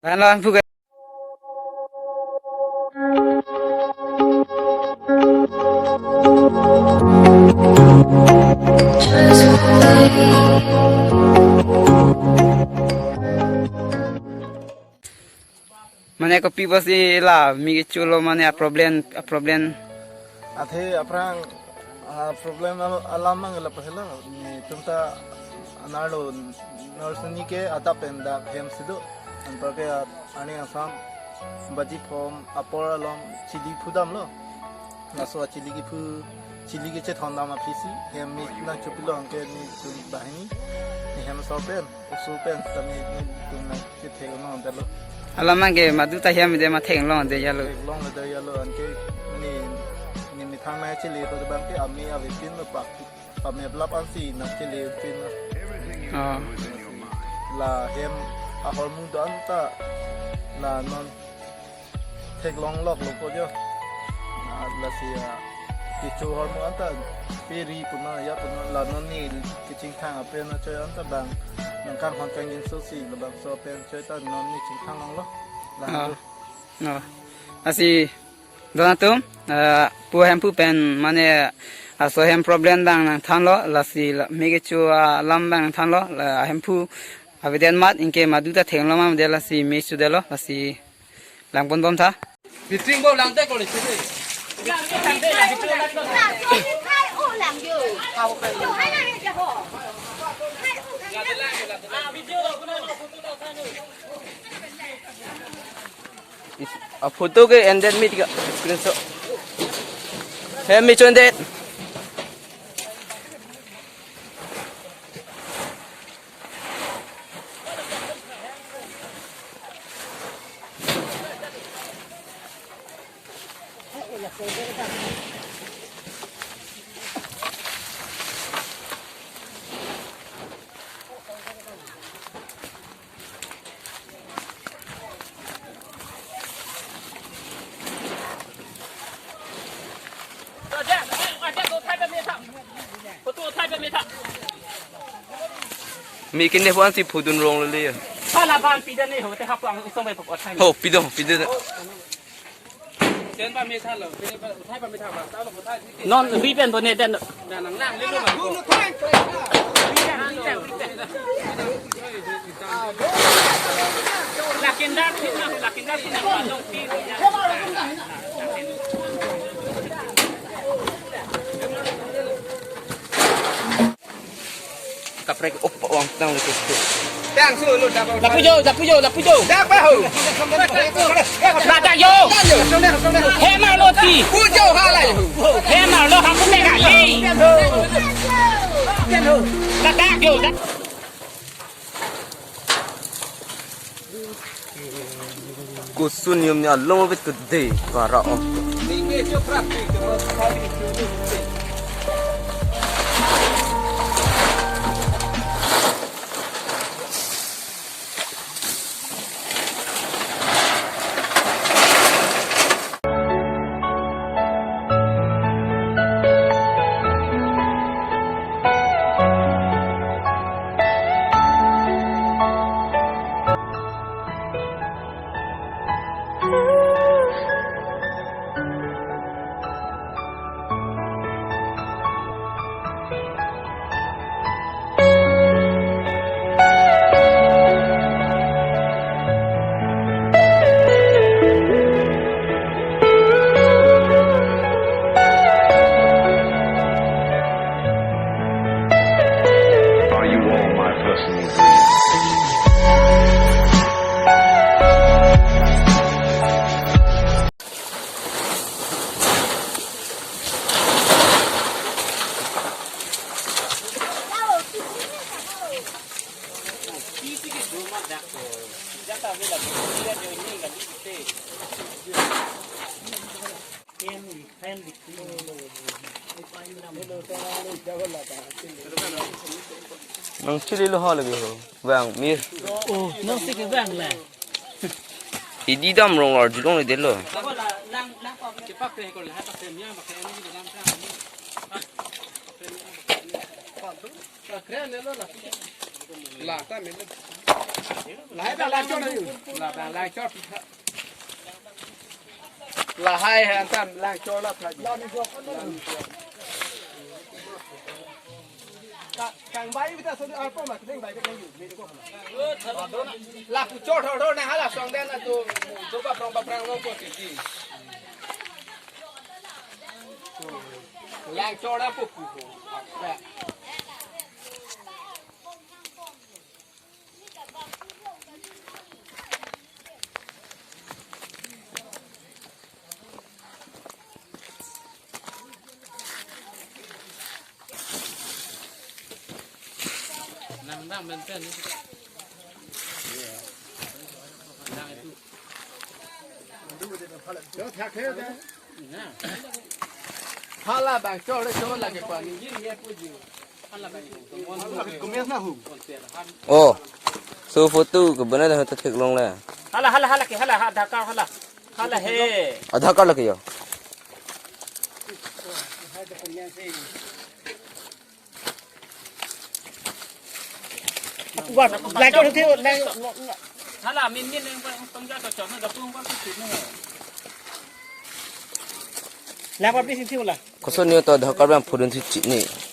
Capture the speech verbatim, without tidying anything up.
Lahenlo anphu ke. Mane kopi pusi la me kecho lo mane a problem, a problem. Athe aphrang, ah, problem al-, alam mang la pahela netum ta anerlo nurse ni ke adap pen dak hem si do. Anparke a-, arni asam baji phom apor along chili phudamlo. Laso a chili kephu, chili kechethondam aphisi hem me nangchopilo anke netum banghini, ne hem asor pen, oso pen, tame netum nangchethek longdetlo. Alam mang ke madu ta hem de ma thek longde ya lo. Thek longde ya lo anke ne, ne methang nangchele ko bang ke ame avepin lo pak. Pameplap ansi nangchele pin lo. Oh. La hem ahormu do-an ta la non theklong lok lo ko jo. Ah, lasi, ah, kecho ahormu anta peri puna ya puna la non ne kechingthang apen choi anta bang nangkanghon kangjinso si labangso apen choi ta non ne chingthang longlo. La Ah. do. No. Lasi don atum, ah, pu ahemphu pen mane laso hem problem bang nangthanlo, lasi la, me kecho alam bang nangthanlo, la ahemphu avedet amat anke madu ta thek longma de lasi me chodetlo, lasi langponbom tha. Meeting bo langte ko le chini. Is, a photo ke ended meet ka screenshot. Hem me cho-endet. Mi kinde puan si phudun rong lele ya. Hala ban pida ne ho te hapang isong bai pok othai. Ho, pido, pido. Chen ba me tha lo, chen ba uthai ba me tha ba, ta lo uthai. Non ri pen bo ne den. Na nang nang le lo ba. Lakin dak sih na, lakin dak sih na, long pi. Kaprek op wang tang le kesko. Tang su lu dak. Lapu jo, lapu jo, lapu jo. Dak ba ho. Ladak jo. Hemar lo ti. Pujo halai ho. Hemar lo hapu me kali. Ladak jo. Kusun yum ni along bit kede para o. Are you all my personal dreams? Nangchili lo ho lagi ho. Vang mir. Oh, nangsi ke vang la. Idi dam rong arjulong le delo. Lahai dak langchor na yu. La dak langchor. Lahai hai anta langchor la tha. Ka-, kangbai bita sodi arpo ma, kengbai bita yu. Lapu chor thor thor na hala song den na tu, tu paprong paprong lo ko titi. Langchor na pupu ko. Nang nang maintain ni. Nang itu. Hala bang chor le chor lagi pani. Hala bang. Oh. So photo ke bana dah theklong le. Hala, hala, hala ke, hala, ha, Aadhaar card, hala. Hala he. Aadhaar card lagi ya. Wan, langchor thu, lang, Hala, min min yang pang pang jatuh cuma gabung pang sini. Langchor di sini lah. Koson ni to Aadhaar card bang phudun si chini.